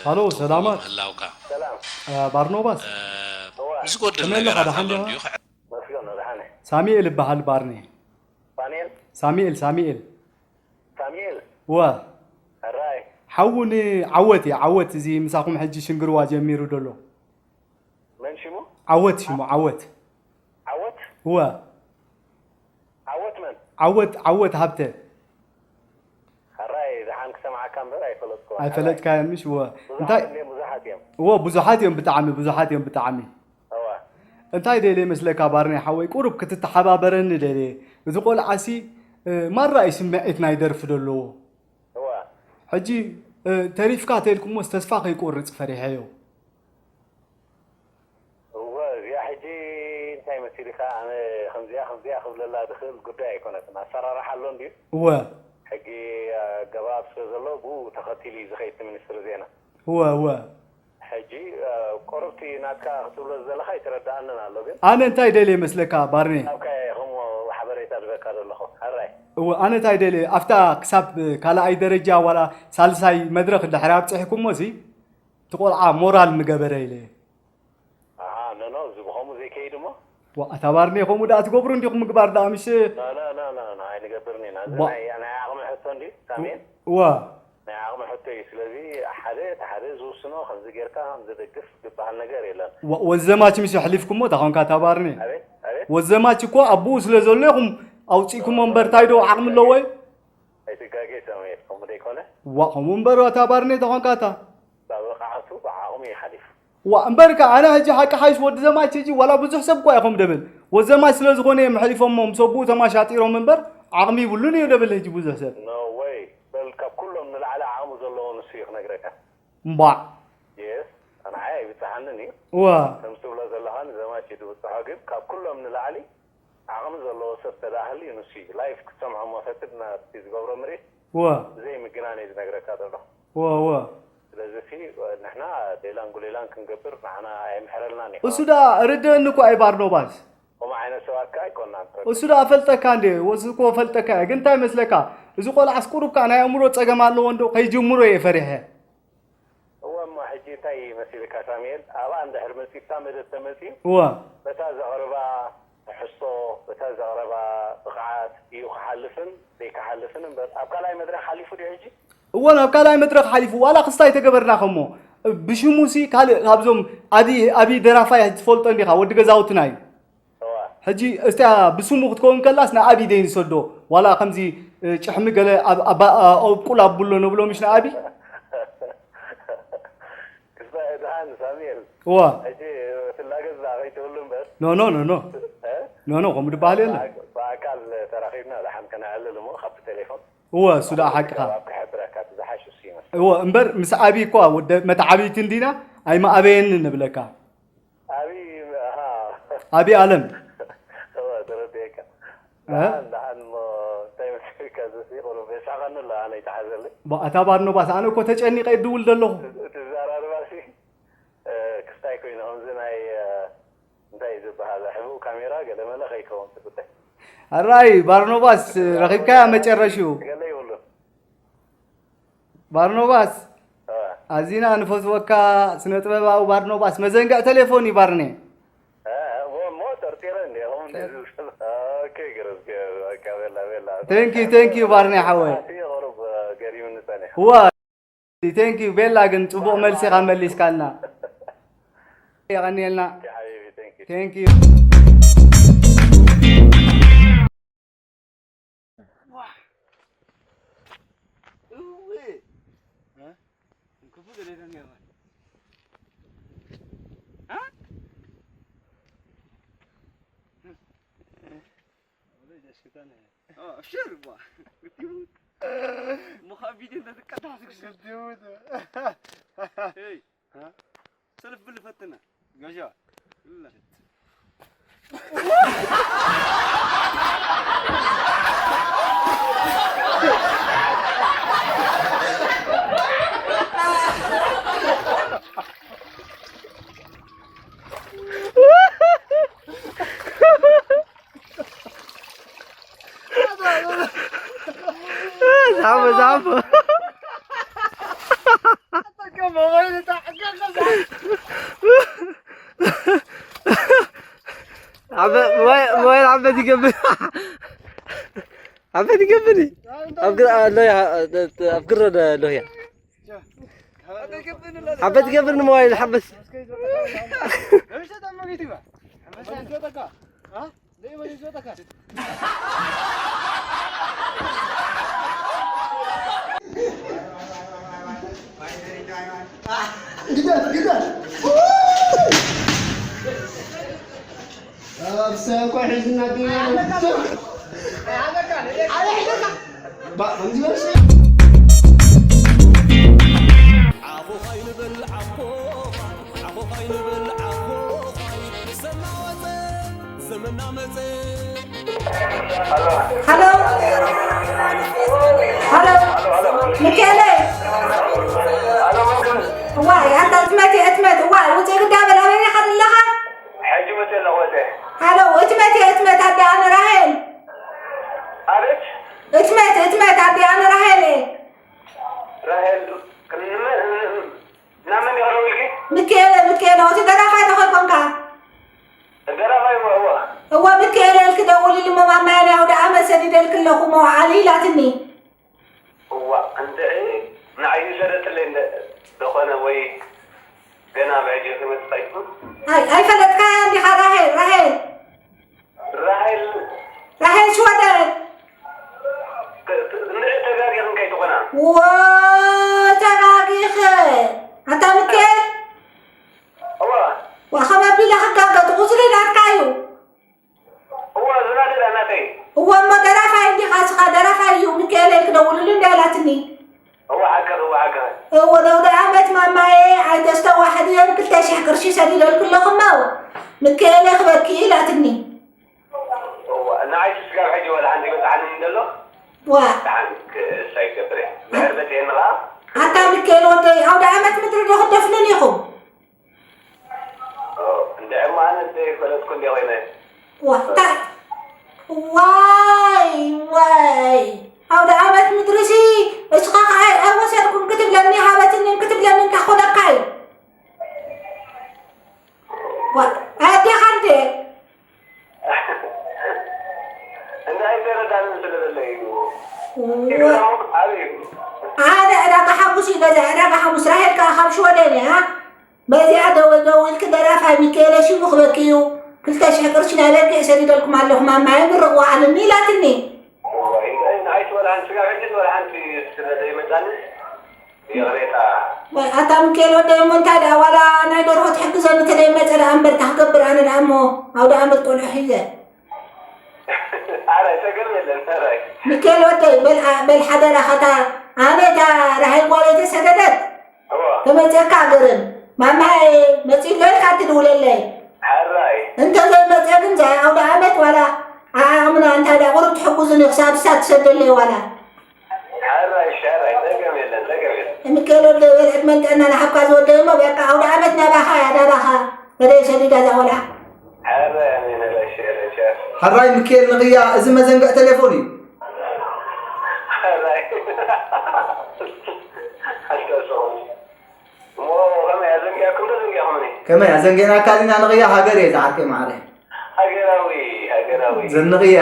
ሃሎ፣ ሰላማት። ምህላውካ። ሰላም። አ፣ ባርኖባስ? እ፣ እዋ። ምስ ጎደል ከመይ ኣለኻ? ነገር ደሓን ኣሎ ዲኻ? እንድዩ? መስገን ነው፣ ደሓን እየ። ሳሚኤል እበሃል ባርኔ። ሳሙኤል? ሳሚኤል፣ ሳሚኤል። ሳሙኤል? እዋ። ሕራይ። ሓዉ ንዓወት እየ፣ ዓወት፣ እዚ ምሳኹም ሕጂ ሽንግርዋ ጀሚሩ ደሎ። መን ሽሙ? ዓወት ሽሙ፣ ዓወት። ዓወት? እወ። ዓወት መን? ዓወት፣ ዓወት ሃብተ። ሕራይ፣ ደሓን ክሰምዓካ እምበር ኣይፈለጥኩ። ኣይፈለጥካዮን ምሽ? እወ። ብዙሓት እንታይ? እንድዮም፣ ብዙሓት እዮም። እወ፣ ብዙሓት እዮም ብጣዕሚ፣ ብዙሓት እዮም ብጣዕሚ። እወ። እንታይ ደልየ መስለካ ባርኔ ሓወይ፣ ቁሩብ ክትተሓባበረኒ ደልየ። እዚ ቆልዓሲ፣ እ፣ ማራ እዩ ስምዒት ናይ ደርፊ ደለዎ። እወ። ሕጂ፣ እ፣ ተሪፍካ ተልኩሞስ ተስፋ ከይቆርጽ ፈሪሐዮ። እወ፣ እዚኣ ሕጂ እንታይ መሲልካ፣ ኣነ ከምዚኣ ከምዚኣ ክብለላ ዝኽእል ጉዳይ ኣይኮነትን። ኣሰራርሓ ኣሎ እንድዩ። እወ። ሕጊ ኣገባብ ስለ ዘሎ፣ ብኡ ተኸቲሉ እዩ ዝኸይድ እቲ ሚኒስትሪ ዜና። እወ፣ እወ። ሕጂ፣ እ፣ ቁሩብቲ ናትካ ክትብሎ ዝደለኻ ይተረድኣንን ኣሎ፣ ግን ኣነ እንታይ ደልየ መስለካ፣ ባርኔ? ናብካ እየ ከምኡ ሓበሬታ ዝህበካ ዘለኹ። ሕራይ። እወ፣ ኣነ እንታይ ደልየ፣ ኣብታ ክሳብ ካልኣይ ደረጃ ዋላ ሳልሳይ መድረኽ ድሕሪ ኣብፂሕኩሞ ሲ፣ እቲ ቆልዓ ሞራል ምገበረ ኢለ እየ። ኣሃ፣ ኖ፣ ኖ፣ እዚ ብኸምኡ ዘይከይድ እሞ? ዋ፣ ኣታ ባርኔ፣ ከምኡ ደኣ ትገብሩ እንዲኹም ምግባር ደኣ፣ ምሽ? ኖ፣ ኖ፣ ኖ፣ ኖ፣ ኖ፣ ኣይንገብርን ኢና። እዚ ዋ። ናይ፣ ናይ ዓቕሚ ሕቶ እንድዩ፣ ሳሜን? ዋ። ናይ ዓቕሚ ሕቶ እዩ። ስለዚ ሓደ፣ እቲ ሓደ ዝውስኖ፣ ከምዚ ጌርካ፣ ከምዚ ደግፍ ዝበሃል ነገር የለን። ዋ፣ ወዘማች ምሽ ኣሕሊፍኩሞ፣ እታ ኾንካ፣ ኣታ ባርኔ? ኣቤት፣ ኣቤት። ወዘማች እኮ ኣቦኡ ስለ ዘሎ ኢኹም ኣውጺእኩሞ እምበር፣ እንታይ ዶ ዓቕሚ ኣለዎ? ኣይትጋገ፣ ሳሜን፣ ከምኡ ደይኮነ? ዋ፣ ከምኡ እምበር፣ ኣታ ባርኔ፣ እታ ኾንካ፣ እታ። ብብቕዓቱ፣ ብዓቕሙ እዩ ሓሊፉ። ዋ፣ እምበርከ ኣነ ሕጂ ሓቂ ሓይሽ ወዲ ዘማች ሕጂ ዋላ ብዙሕ ሰብ እኳ ኢኹም ደብል። ወዲ ዘማች ስለ ዝኾነ እዮም ኣሕሊፎሞ ምስ ኣቦኡ ተማሻጢሮም እምበር ዓቕሚ ይብሉን እዩ ደብል ሕጂ ብዙሕ ሰብ። No way። በል ካብ ኩሎም ንላዕሊ ዓቕሚ ዘለዎ ንሱ እዩ ክነግረካ። እምባዕ። Yes፣ ንዓይ ኣይብጽሓንን እዩ። እዋ። ከምዚ ትብሎ ዘለኻ ንዘማች እዩ ዝብጽሖ፣ ግን ካብ ኩሎም ንላዕሊ ዓቕሚ ዘለዎ ሰብ ተዳህልዩ ንሱ እዩ። ላይፍ ክትሰምዖ እሞ ፈትድ ናብቲ ዝገብሮ ምርኢት እዋ። ብዘይ ምግናን እዩ ዝነግረካ ዘሎ። እዋ፣ እዋ። ስለዚ ሲ ንሕና ሌላን ጉሌላን ክንገብር ንዓና ኣይምሕረልናን እዩ። እሱ ደኣ ርድእኒ እኮ እዩ ባርኖባስ። ከምኡ ዓይነት ሰባት ከ ኣይኮናን። እሱ ደኣ ፈልጠካ እንዴ፣ ወሱ እኮ ፈልጠካ እየ። ግን እንታይ መስለካ፣ እዚ ቆልዓስ ቁሩብ ከኣ ናይ ኣእምሮ ጸገም ኣለዎ እንዶ፣ ከይጅምሮ እየ ፈሪሐ። እወ፣ እሞ ሕጂ እንታይ መሲልካ ሳሙኤል፣ ኣብኣ እንድሕር መጺእካ መደብ ተመጺኡ፣ እወ። በታ ዘቕርባ ትሕዝቶ፣ በታ ዘቕረባ ብቕዓት እዩ ክሓልፍን ዘይክሓልፍን እምበር፣ ኣብ ካልኣይ መድረኽ ሓሊፉ ድዩ ሕጂ? እወ፣ ናብ ካልኣይ መድረኽ ሓሊፉ፣ ዋላ ክስታይ ተገበርና ከሞ፣ ብሽሙሲ ካልእ ካብዞም ኣቢ፣ ኣቢ ደራፋይ ትፈልጦ እንዲኻ፣ ወዲ ገዛውትና እዩ። እዋ። ሕጂ እስቲያ ብስሙ ክትከውን ከላስ ንኣቢ ደይ ንሰዶ፣ ዋላ ከምዚ፣ እ፣ ጭሕሚ ገለ ኣብ፣ ኣብ፣ ኣብ ቁል ኣብሎ ነብሎ ምሽ ንኣቢ? ክስታይ ደሓን ሳሙኤል። እዋ። ሕጂ ትላገጽ ደኣ ከይትህሉ እምበር። ኖ፣ ኖ፣ ኖ፣ ኖ። እ? ኖ፣ ኖ፣ ከምኡ ድበሃል የለን። ብኣ-፣ ብኣካል ተራኺብና ደሓን ከነዕልል እሞ ካብ ብቴሌፎን። እወ፣ እሱ ደኣ ሓቅኻ። ኣብ ክሕብረካ እቲ ዝሓሽ እሱ ይመስል። እወ፣ እምበር ምስ ኣቢ እኳ ወደ መተዓብይቲ እንዲና ኣይመኣበየንን ንብለካ። ኣቢ፣ ኣሃ። ኣቢ ኣለም። እወ፣ ተረዲኤካ። እ? ደሓን፣ ደሓን እሞ እንታይ መሲልካ፣ እዚ ቁሩብ የስሕቐኒ ኣሎ፣ ኣነ ይተሓዘለይ። ባ-፣ ኣታ ባርኖባስ፣ ኣነ እኮ ተጨኒቐ ይድውል ዘለኹ። እቲ፣ እቲ ዘራርባሲ፣ እ፣ ክስታይ ኮይኑ፣ ከምዚ ናይ፣ እ፣ እንታይ እዩ ዝበሃል፣ ሕቡእ ካሜራ ገለ መለ ከይከውን እቲ ጉዳይ። ኣራይ፣ ባርኖባስ፣ ረኺብካያ መጨረሽኡ። ገለ ይብሉን። ባርኖባስ፣ እ። ኣዚና ንፈትወካ ስነ ጥበባዊ ባርኖባስ። መዘንግዕ ቴሌፎን እዩ ባርኔ። እ፣ እሞ፣ እሞ ጠርጢረ እንዴ፣ ከምኡ እንዴ ዝብል። ኦኬ፣ ግርዝ፣ ግርዝ፣ በቃ፣ ቤላ፣ ቤላ። Thank you፣ thank you፣ ባርኔ ሓወይ። ኣቲ ቁሩብ፣ እ፣ ገሪሙኒ ጸኒሑ። እዋ፣ thank you፣ ቤላ ግን ጽቡቕ መልሲ ኢኻ መሊስካልና። የቐንየልና። ሓቢቢ፣ thank you። Thank you። እወ። እ? እንክፉ ገለ ይረን ገርማል። እ? ወደ ጀስክታን። ኦ፣ ሽር ቧ። ግዲሙ። ሙኻ ቪዲዮ እንደ ትቀዳ ትግስል። ግዲሙ። ሄይ። እ? ሰልፍ ብል ፈትና። ገሻ። ዛቡ፣ ዛቡ። عبد، موبايل، موبايل عبد يقبل. عبد يقبل. أفكر، آه، لا يا، آه، أفكر، لا، لا يا. عبد يقبل الموبايل حبس. ግደፍ፣ ግደፍ። ኣብ ሰቆ ሒዝና ዲና። ባ፣ ከምዚ በል። ዓኾዃይ ንብል ዓኾዃይ፣ ዓኾዃይ ንብል ዓኾዃይ፣ ሰና ወፀ፣ ዘመና መፀ። ሃሎ። ሃሎ። ሚካኤለይ። እዋይ፣ ኣታ እትመት እየ፣ እትመት። እዋይ፣ ውፅእ ግዳ በል፣ ኣበይ ኢኻ ዘለኻ? ሕጂ መፅእ ኣለኹ፣ ወፀ። ሃሎ፣ እትመት እየ፣ እትመት፣ ኣደ ኣነ ራሄል። ኣቤት? እትመት፣ እትመት፣ ኣደ ኣነ ራሄል እየ። ራሄል፣ ንመ-፣ ናብ መን ኢኻ ደዊልኪ? ሚካኤለ፣ ሚካኤለ፣ እቲ ደራፋይ ዶ ከይኮንካ? ደራፋይ፣ እወ፣ እወ። እወ፣ ሚካኤለ ኢልኪ ደውልሊ እሞ፣ ማማየ ናይ ኣውደ ዓመት ሰዲደልኪ ኣለኹ እሞ፣ ዓሊ ኢላትኒ። እዋ፣ እንድዒ ንዓይ ዝሰደትለይ እንደ-፣ ደኾነ ወይ ገና ብሕጂ ክመጽእ ይኽእል። ኣይ፣ ኣይፈለጥካያን ዲኻ ራሄል፣ ራሄል? ራሄል። ራሄል ሽወደን። ተ-፣ ተ-፣ እንድዒ ተጋጊኽን ከይትኾና። ዎ፣ ተጋጊኸ። ኣታ ሚካኤል? እዋ። ዋ፣ ከመ ኣቢለ ክጋገ፣ እቲ ቁጽሪ ናትካ እዩ። እዋ፣ ዝናደዳ ናተይ። እዋ፣ እሞ ደራፋይ እንዲኻ እስኻ፣ ደራፋይ እዩ ሚካኤል ክደውልሉ እንዳ ኢላትኒ። እዋ፣ ሓቅኺ፣ እዋ፣ ሓቅኺ። እወ፣ ደውደ ዓመት ማማየ ኣይተስተዋሕድየን፣ ክልተ ሽሕ ቅርሺ ሰዲደልኩ ኣለኹ እሞ፣ ሚካኤል ክበኪ ኢላትኒ። እዋ፣ ንዓይ ስጋብ ሕጂ ዋላ ሓንቲ ይበጽሓኒ እንደሎ። ዋ። ደሓን ክእሳ ይገብር እየ። ድሕር በጺሐኒ ኸዓ። ኣታ ሚካኤል ወደይ፣ ኣውደ ዓመት ምድሪ ዶ ክትደፍኑን ኢኹም? ኦ፣ እንድዒ እሞ ኣነ ዘይፈለጥኩ እንድየ ኮይነ። ዋ፣ እንታይ? ዋይ፣ ዋይ። ኣውደ ዓመት ምድርሲ፣ እስኻ ኸዓ ኣይወሰድኩን ክትብለኒ፣ ሃበትኒን ክትብለኒ እንታይ ኮነካ እዩ? ዋ፣ ኣዴኻ እንዴ? እንዳ ኣይተረዳንን ስለ ዘሎ እዩ። ዋ። ይግርም፣ ዓብዩ። ኣነ ዕዳጋ ሓሙስ እዩ ገዛ፣ ዕዳጋ ሓሙስ። ራሄል ከኣ ካብ ሽወደን እያ። በዚኣ ደው-፣ ደው ኢልኪ ደራፋይ ሚካኤለ ሽሙ ክበኪ እዩ። ክልተ ሽሕ ቅርሺ ናይ በጊዕ ሰዲደልኩም ኣለኹ ማማ፣ የምርቕ ወዓልኒ ኢላትኒ። እዋይ፣ እንታይ ንዓይስ ወላ ሓንቲ፣ ስጋብ ሕጂስ ወላ ሓንቲ ስለ ዘይመጻኒ። ይቕሬታ። ወይ ኣታ ሚካኤል ወደይ፣ እሞ እንታይ ደኣ፣ ዋላ ናይ ደርሆ ትሕግዘኒ ተደይመጸ ደኣ እምበር፣ እንታይ ክገብር ኣነ ደኣ እሞ፣ ኣውደ ዓመት ቆልዑ ሒዘ። ኣረ፣ ጸገም የለን፣ ኣረ። ሚካኤል ወደይ፣ በል፣ በል ሓደራኻ፣ እታ ኣነ፣ እታ ራሄል ጓለይ ተሰደደት፣ እዋ። ተመጽየካ ገርም፣ ማማዬ መጺእሎ ኢልካ ትድውለለይ። ሓራይ። እንተ ዘይመጽየ ግን፣ እዛ ኣውደ ዓመት ዋላ ዓዓቕምና እንታይ ደኣ ቁሩብ ትሕጉዝኒ፣ ክሳብ እሳ ትሰደለይ ዋላ። ሓራይ፣ ሓራይ፣ ጸገም የለን፣ ጸገም የለን። ሚካኤል ወደይ በል ዕድመን ጥዕናን ይሃብካ ዝወደይ እሞ በቃ ኣውደ ዓመት ናባኻ እያ፣ ናባኻ። በደይ ሰዲዳ እዛ ቆልዓ። ሓራይ፣ ኣሜን፣ ሓራይ፣ ሸር፣ ሸር። ሓራይ ሚካኤል ንቕያ፣ እዚ መዘንግዕ ቴሌፎን እዩ። ሓራይ። ሓራይ፣ እሞ ከመይ ኣዘንጊዕኩም ዶ ዘንጊዕኩምኒ? ከመይ ኣዘንጊዕናካ ዲና ንቕያ፣ ሃገር እየ ዝዓርከይ ማዕረ። ሃገራዊ፣ ሃገራዊ። ዘንቕያ።